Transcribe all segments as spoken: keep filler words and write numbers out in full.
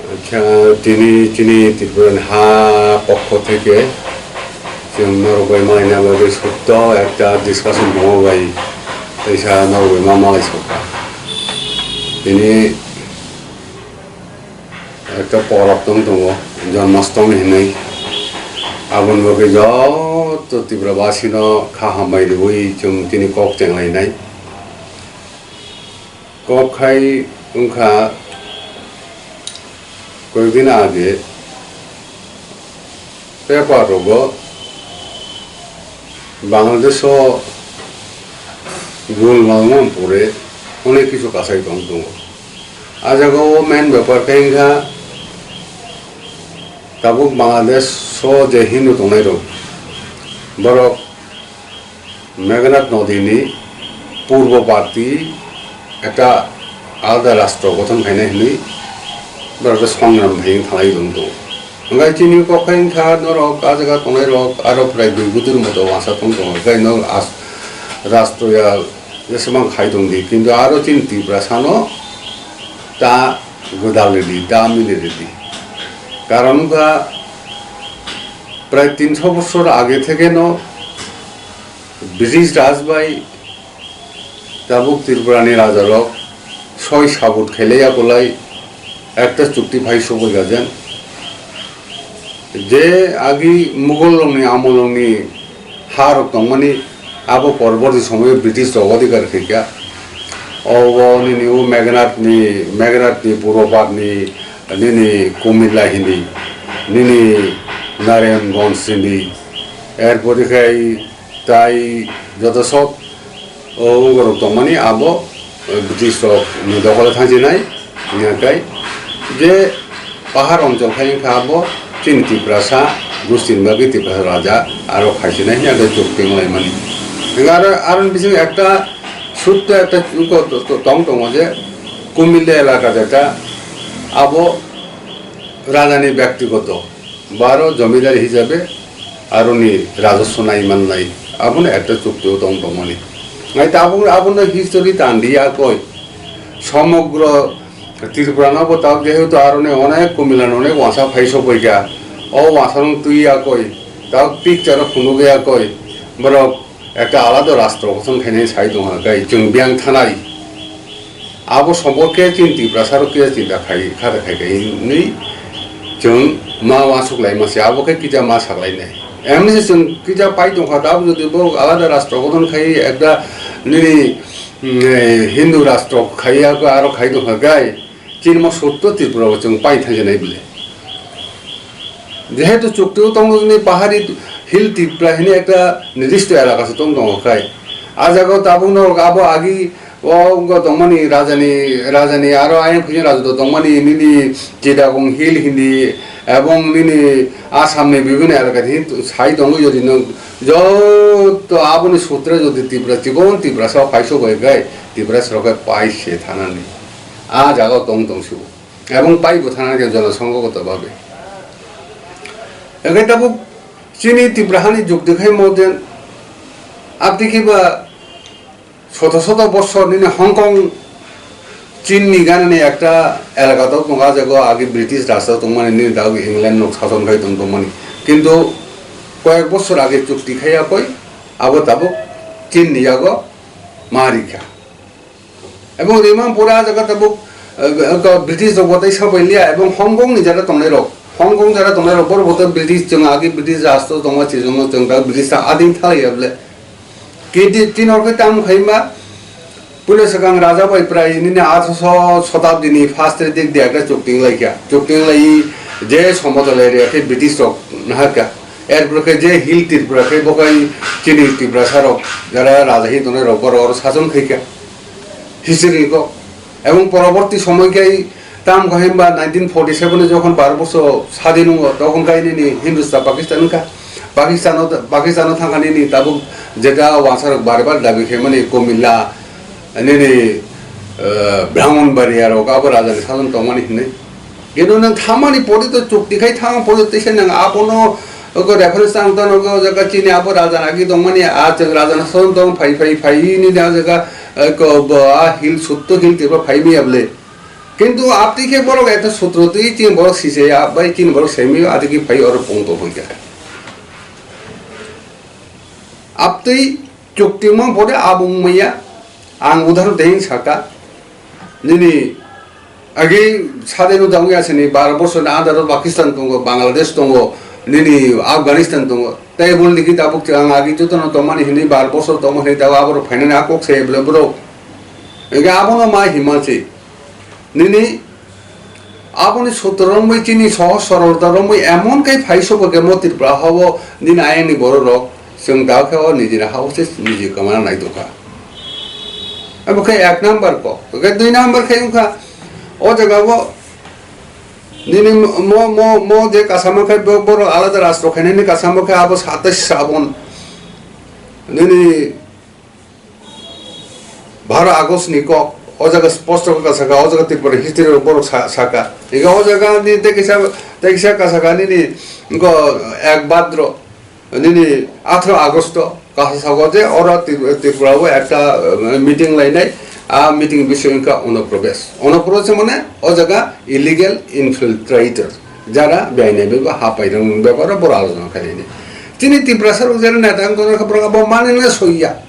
Acha, tini chini Tripura ni ha pokho theke chwng norok bai malaina bagwi sutto ekta discussion tongo bai teisa norok bai ma malai sokha. Tini ekta porab tong tongo, Janmashtami hinwi. Aboni bagwi joto Tripura basino kha hambai rwui chwng tini kok chenglainai. Kok khai wngkha koyekdin age paper rogo Bangladesh o gulma wngma pore onek kisu kasai tong tongo. A jaga o main bepar khe wngkha tabuk Bangladesh o je Hindu tongnai rok, borok Meghanad nodini purbo parti ekta alada rastro gothon khainai hinwi borok khe songram hai wng thalai tong tongo. Hwnkhai chini kok khe wngkha norok a jaga tongnai rok aro prai dui budur moto uansa tong tongo, hwnkhai norok as-, rastro ya jesemang khai tong di, kintu aro chini Tiprasano ta gwdal ridi, ta mili ridi. Karon wngkha prai tinsho bosor age theke no British Raj bai tabuk Tripura ni raja rok soi sabut khailaiya kwlai ekta chukti phai sogwi gajen. Je agi Mughal rok ni amol rok ni ha rok tongmani abo porborti somoyo British rok odhikar khaikha. Obo nini o Meghnad ni, Meghnad ni purbo part ni nini Kumilla hini, nini Narayanganj hini, erpore khai Tai joto sok, o, wngorok tongmani abo, o, British rok ni dokholo thangsinai, hingkhe je pahar onchol khai wngkha abo chini Tiprasa, gustin bagwi Tiprasa raja aro khaisinai hingkhe chukti wnglaimani. Hingkhe aro, aroni bisingo ekta sutto ekta wngkha to-, to-, tong tongo je Kumilla elaka jeta abo rajani byaktigoto. Baro jomidar hisabe aroni rajoswo nai mannai, abono ekta chukti o tong tongmani. Nai tabuk abono history tan di yakoi. Somogro Tripura no bo tabuk jehetu aroni onek Kumilla no onek wansa phai sokoi kha. O wansa no twi yakoi. Tabuk picture o phunuk yakoi. Borok ekta alada rastro gothon khainai sai tongkha, kai chwng biyang thanai. Abo somporke chini Tiprasa rok kisa chinta khai, kha khai khai hinwi chwng ma uansuk lai mase, abo khe kisa ma sak lai nai. Emni se chwng kisa pai tongkha, abo jodi bo alada rastro gothon khai, ekta nini, mm, eh, Hindu rastro khai, abo aro khai tongkha, kai chini mo sotto Tripura bo chwng pai thangsinai bile. Jehetu chukti o tongmani pahari hill Tripura hini ekta nirdisto elaka se tong tongo khai. A jaga o tabuk no abo agi o wngkha tongmani rajani, rajani aro ayang phini raja do tongmani nini Chittagong hill hindi ebong nini Assam ni bibhinno elaka hintu sai tongo jodi no joto aboni sutre jodi Tripura chikon Tiprasa phaiso bai khai Tiprasa rok khai pai se thanani. A jaga o tong tong sibo. Ebong pai bo thana khe jonosonghogoto babe. Hingkhe tabuk chini Tripura hani jukti khai mo je abdi khe ba soto soto bosor nini Hong Kong Chin ni ganani ekta elaka tok tongo, ah jaga o agi British rajta tongmani, nini tabuk England nok sason khai tong tongmani. Kintu koyek bosor age chukti khai yakoi abo tabuk Chin ni yago ma rikha. Ebong rimang pura jaga tabuk, eh, British rok bo tai sabai liya, ebong Hong Kong ni jara tongnai rok, Hong Kong jara tongnai rok, borok bo to British, chwng agi British rastro tongma chwng chwng ta British ta adin thalai ya bole. Kiti tin hor khe tam khai ma, puila swkang raja bai prai nini atharoso sotabdi ni first dik de ekta chukting lai kha, chukting lai je somodol area khe British rok nahar kha, erpore khe je hill Tripura khe bo khai chini Tiprasa rok jara raja hi tongnai rok borok oro sason khai kha. History ko. Ebong poroborti somoy khe tam kha himba nineteen forty seven o jokhon Bharat borsho sadin wngo, tokhon khe nini Hindustan Pakistan wngkha. Pakistan o, Pakistan o thangkha nini tabuk jeta wansarok bar bar dabi khe mani Komilla, nini, eh, Brahmanbaria rok abo raja ni sason tongmani hinwi. Kintu nwng thamani pore to chukti khai thang pore teisa nwng abono ogo reference ang tano ogo jaga chini abo raja agi tongmani a chwng raja na son tong phai phai phai ni da jaga, eh, ko bo a hill sutto hill tiba phai mi able. Kintu aptwi khe borok ekta sutro twi chini borok sisaya bai chini borok semi adi khe phai oro pung tong phaikha. Aptwi chukti mang pore abung maya ang udhar deng saka nini agi sade no dangya sini bar bosor ni andaro Pakistan tongo, Bangladesh tongo, nini Afghanistan tongo. Tei bol digi tabuk ang agi joto no tongmani hini bar bosor tongmani tabo aboro phainani akok se bole bro. Ega abono ma hima se. Nini aboni sutro romwi chini sohoj sorolta romwi emon kai phai sobo khe mo Tripura hao nini ayangni borok rok chwng da khe o nijini hao se niji kwmana nai tongkha. Abo khe ek number kok. Khe dui number khe wngkha o jaga o nini mo, mo, mo je kasama khe bo-, borok alada rastro khainani kasama khe abo satais Srabon nini Baro August ni kok, o jaga sposto kok saka, o jaga Tripura history rok borok sa-, saka. Ega o jaga ni tei kisa, tei kisa kasaka nini, go ek Bhadra, nini atharo August kasa saka je oro Tri-, Tripura o ekta, eh, meeting lainai, a meeting bisoy wngkha Onoprobesh. Onoprobesh mane o jaga illegal infiltrator, jara biyai nai beba ha pairang beparo boro alojona khainai. Chini Tiprasa rok jera neta wngtong kha borok abo mane na soiya.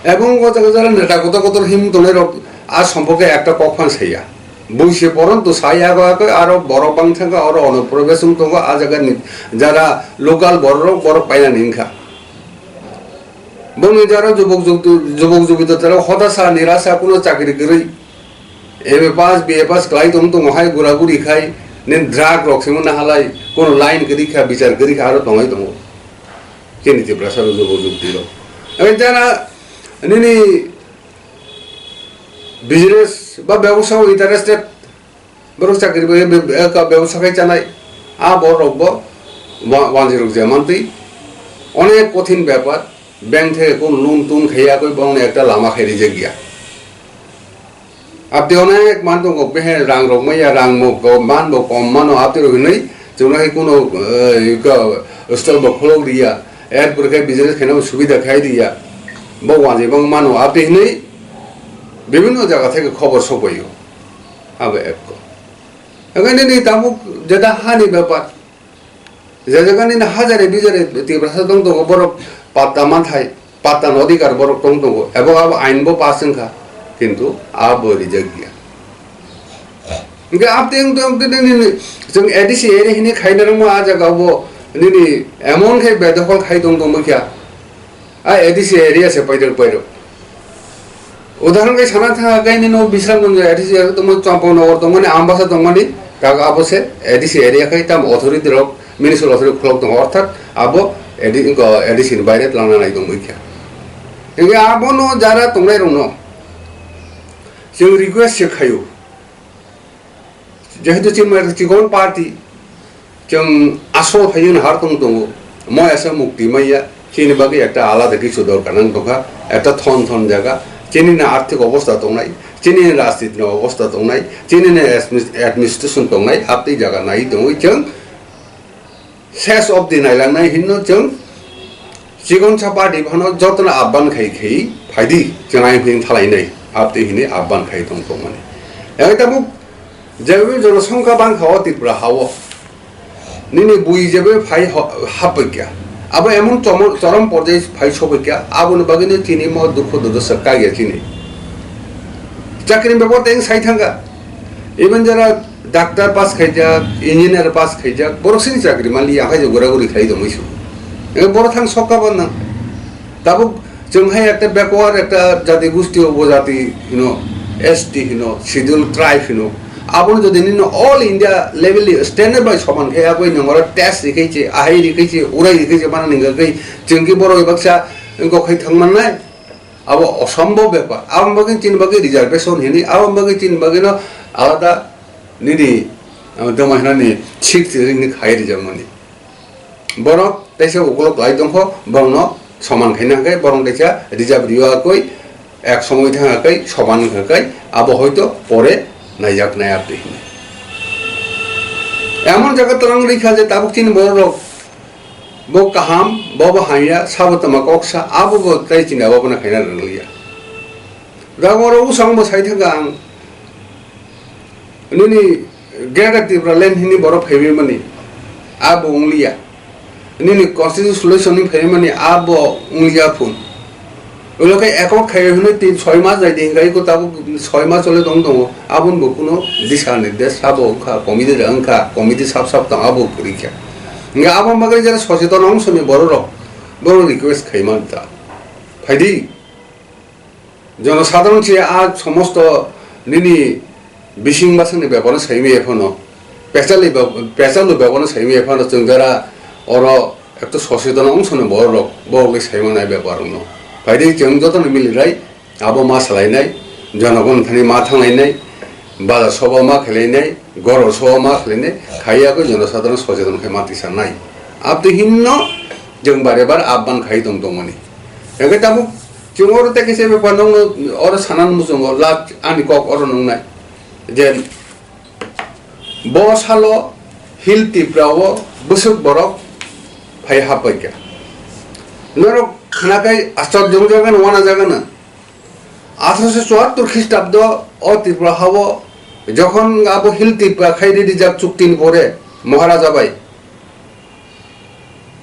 Ebong o jaga jara neta kotor kotor him tongnai rok a somporke ekta kok phan saya. Buise poron to saya go akoi aro borok bang thangka oro Onoprobesh wng tongo a jaga ni jara local borok rok borok paina ni wngkha. Bongni jara jubok jubok jubito tero hotasa nirasa kuno chakri kwrwi M A pass B A pass kwlai tong tongo hai gura guri khai nin drug rok simo nahalai kuno line kwrwi kha bichar kwrwi kha aro tongoi tongo. Chini Tiprasa rok jubok jubti rok. Oi jara nini business ba bebsa o interested, borok chakri bai be-, be-, ka bebsa khai chanai, a borok bo wa-, wanjwi rok je mantwi onek kothin bepar, bank theke kun loan tun khai ya koi borokni ekta lama khai rijak ya. Abdi onek man tongo, behe rang rok maya, rang mo ko-, man bo kom mano, abdi rok hinui, chwngno hai kuno, eh, ko, store bo kholok riya, er pore khe business khaina bo subida khai riya, bo wanjwi bang mano, abdi hinui bibhinno jaga theke khobor sokbaio, abo ekko. Okhai nini tabuk jeta hani bepar, Je jaga nini hajare bijare Tiprasa tong tongo, borok patta manthai, patta ni odhikar borok tong tongo, ebo abo ain bo pass wngkha, kintu abo rijak ya. Hingke apte wngte wngte nini chwng A D C area hini khaina rwngma a jaga bo nini emon khe bedokhol khai tong tongma kha. A ADC area se paidok paidok. Udahoron khe sana thangkha, kaini no Bisramganj ADC area tongmani, Champaknagar tongmani, Ambasa tongmani, kago abo se ADC area khai tamo authority rok, municipal authority khulok tongo, orthat abo AD, ADC ni baire twlangna nai tongwi kha. Hingke abono jara tongnai rokno chwng request se khaio. Jehetu chini mai chikon party, chwng asol phaiyung har tong tongo, moi asa mukti maya, chini bagwi ekta alada kisu dorkar nang tongkha, ekta thon thon jaga, chini na arthik obostha tongnai, chini na rajniti ni obostha tongnai, chini na admi-, administration tongnai, aptwi jaga nai tongwi chwng ses obdi nailangnai hinno chwng chikonsa party phano jotono abban khai khai phaidi chwng ayang phai thalainai aptwi hinwi abban khai tong tongmani. Yang tabuk jebo jonosongkha bangkha o Tripura hao. Nini bui jebo phai ho-, hapikya. Abo emon chomo-, chorom porjai phai sopikya. Aboni bagwino chini mo dukho durdosa kaiya chini. Chakri bebot eng sai thangkha. Even jara Doctor pass khaijak, engineer pass khaijak, borok sini chakri manliya, hai je gura guri khai tongwi su. Eng borok thang sokka bo nang. Tabuk chwng hai ekta backward ekta jati gusti, obo jati hino, S T hino, schedule tribe hino. Aboni jodi nini all India level ni standard bai soman khai, aboni nongora test rikhai che, ahai rikhai che, urai rikhai che, mana ningka khai, chwng ki borok baksa wngkok khai thang mannai. Abo osombob bepar. Aboni bagwi chini bagwi reservation hini, aboni bagwi chini bagwi no alada nini, ah, doma hinani sixth ring ni khai rijak mani. Borok teisa ukulok lai tongkho, borokno soman khaina hwnkhe borok teisa reserve riyo akoi, ek somoi thang akai, soman wngkha kai, abo hoito pore naijak nai abdi hini. Emon jaga twlang rikha je tabuk chini borok rok Bo kaham, bo bo hamya, sabo tama kok sa, abo bo tei chini abo bono khaina rwliya. Ragoro usang bo sai thangkha ang, Nini Greater Tipraland hini borok phaiwi mani, abo wngliya. Nini constitution solution ni phaiwi mani, abo wngliya phun. Ulo khe ekok khai hwnwi tin soi mas jai di, hinkhai ko tabuk soi mas chole tong tongo, aboni bo kuno disa nirdesh sabo wngkha, committee da wngkha, committee sap sap tong abo kwrwi kha. Hingkhe abo bagwi jara socheton ongso ni borok rok, borok request khai man ta. Phaidi, jono sadharon se a somosto nini bising basing ni bepar no sai maya phano, pechal ni bep-, pechal ni bepar no sai maya phano, chwng jara oro ekto socheton ongso ni borok rok, borok le sai mannai bepar rok no. Phaidi chwng joto no mili rai, abo ma salainai, jonogon thani ma thanglainai, bazar soba ma khelainai, goror soba ma khelainai, khaiya ko jono sadharon socheton khai ma tisanai. Abtwi hinno chwng bare bar abban khai tong tongmani. Hingkhe tabuk chwng oro tei kisa bepar nokno oro sanan muchungo, last ani kok oro nungnai. Je bo salo Hill Tripura o bwswk borok phai haphaikha. Norok khnakhai aswk jwngjagano, wanajagano. Atharoso chuattor Khristhabdo o Tripura hao jokhon abo Hill Tripura khai rijak chuktini pore Maharaja bai.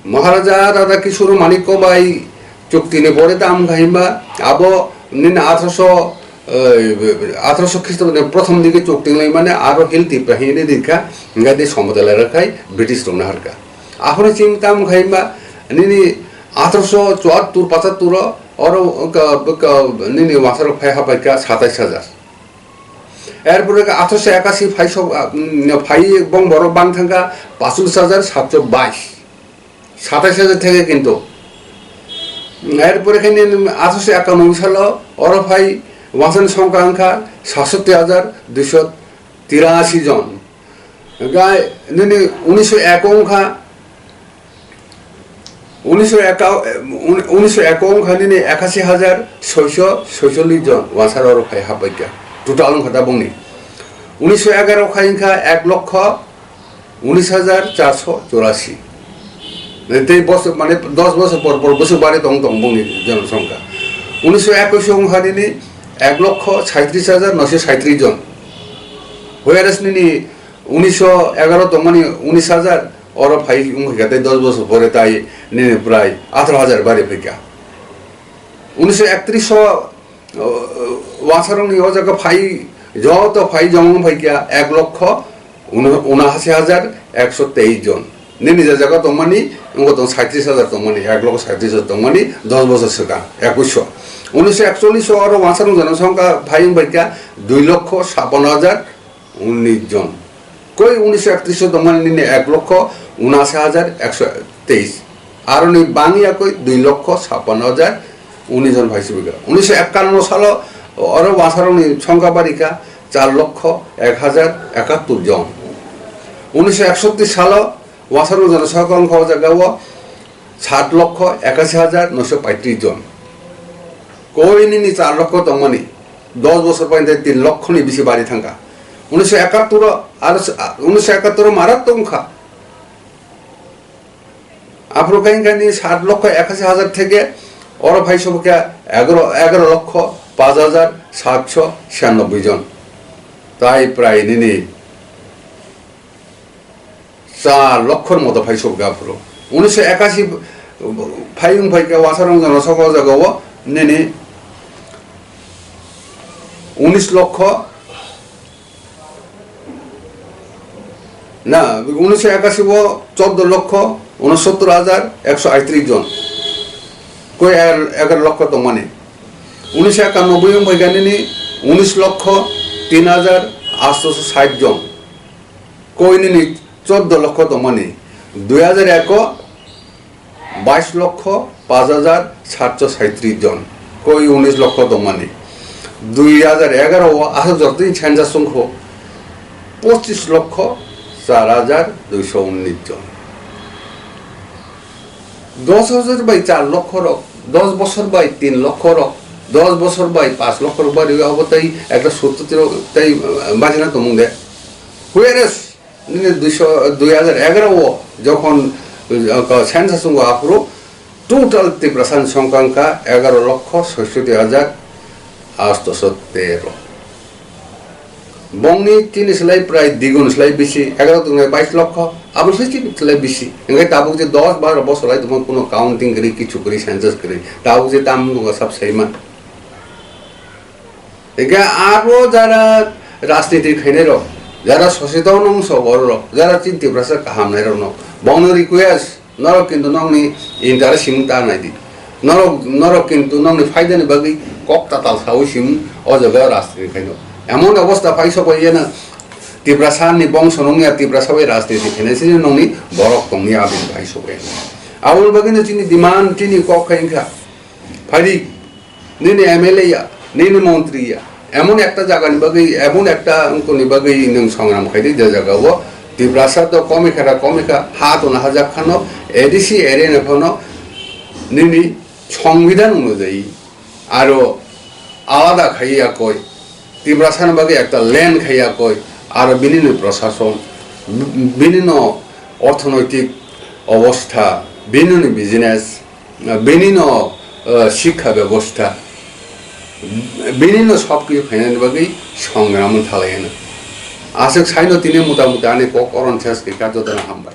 Maharaja Radha Kishore Manikya bai chuktini pore tam khaimba abo nini atharoso, eh, atharoso Khristhabdo prothom dike chukting lai mane aro Hill Tripura hini dikha, hinga de somodala rakhai British rokna harka. Aphano chini tam khaimba nini atharoso chuattor pachattor o oro ka, ka, nini wasarok phai haphaikha satais hajar. Erpore ka atharoso ekasi phai sok, ah, mm, phai bong borok bang thangkha pachulis hajar satso bais. Satais hajar theke kintu. Erpore khe nini atharoso ekanoboi salo oro phai wasani songkha wngkha satsatti hajar duiso tirasi jon. Hingkhe nini unisho ek wngkha, unisho ek, un-, unisho ek wngkha nini ekasi hajar soiso soisollis jon wasar oro phai haphaikha. Total wngkha tabukni. Unisho egaro khai wngkha ek lokho unis hajar charso chorasi. Tei bosor, mane, dos bosor por por bosor bari tong tong bongni jonosongkha. Unisho ekush wngkha nini ek lokho saitris hajar noisho saitris jon. Whereas nini unisho egaro tongmani unis hajar, oro phai wngkha tei dos bosor pore tai nini prai atharo hajar bari phaikha. Unisho ektrish o, o, wasarokni o jaga phai, joto phai joma wng phaikha ek lokho uno-, unaasi hajar ekso teis jon. Nini je jaga tongmani, wngkha tong saitris hajar tongmani, ek lokho saitris hajar tongmani, dos bosor swkang, ekush o. Unisho ekchollish o oro wasarok jonosongkha phai wng phaikha dui lokho sappanno hajar unis jon. Koi unisho ektrish o tongmani nini ek lokho unaasi hajar ekso teis. Aroni bangya koi dui lokho sappanno hajar unis jon phai sibika. Unisho ekkanno salo oro wasarokni songkha barikha char lokho ek hajar ekattor jon. Unisho eksotti salo wasarok jonosongkha wngkha o jaga o sat lokho ekasi hajar noisho paitris jon. Koi nini char lokho tongmani, dos bosor pai tei tin lokho ni bisi bari thangkha. Unisho ekattor o, aro s-, a, unisho ekattor o marat tongkha. Aphuru khe wngkha ni sat lokho ekasi hajar theke oro phai sobo khe egaro, egaro lokho pach hajar satso chiyanobboi jon. Tai prai nini char lokhor moto phai sok ga phuru. Unisho ekasi phai wng phai khe wasarok jonosongkha o jaga o nini unis lokho, na, unisho ekasi o choddo lokho unosottor hajar ekso aitris jon. Koi egar-, egaro lokho tongmani. Unisho ekanobboi wng phai khe nini unis lokho tin hajar atso sait jon. Koi nini choddo lokho tongmani, dui hajar ek o bais lokho pach hajar satso saitris jon, koi unis lokho tongmani, dui hajar egaro o aswk jotoni census wngkho pochis lokho char hajar duiso unis jon. Dos hajar bai char lokho rok, dos bosor bai tin lokho rok, dos bosor bai pach lokho rok bari abo tei ekta sotto tiro tei, uh, bajina tongmung de. Whereas nini duiso, dui hajar egaro o jokhon, uh, census wngkha aphuru total Tiprasa ni songkha wngkha egaro lokho soichoti hajar atso tero. Bongni chini slai prai digun slai bisi, egaro tongnai bais lokho, abo slai chini slai bisi. Hingke tabuk je dos baro bosor lai tongma kuno counting kwrwi, kichu kwrwi, census kwrwi. Tabuk je tam tongo sab saiman. Hingke abo jara rajniti khainai rok, jara soseton wngso borok, jara chini Tiprasa kaham nai rokno, bongno request, norok kintu nokni interest simung ta nai di. Norok, norok kintu nokni faida ni bagwi kok tatal sawi simung o jaga rajniti khaino. Emon obostha phai sobai yena Tiprasa ni bongso nung ya Tiprasa bai rajniti khainai sini nokni borok tongni aboni phai sobai. Aboni bagwi no chini demand chini kok khai wngkha. Phaidi, nini M L A ya, nini montri ya, emon ekta jagani bagwi, emon ekta wngkoni bagwi nwng songram khaidi, je jagao Tiprasa to komikha ra komikha, ha tongna hajak khano, A D C area no phano nini songbidhan onujai aro alada khai ya koi, Tiprasa ni bagwi ekta land khai ya koi, aro bini ni prosason, bini no orthonoitik obostha, bini ni business, bini no, eh, sikha bebostha, bini no sob kichu khainani bagwi songram thalai hino. Aswk saino tini mota mota ani kok oron ses khe ka jotono hambai.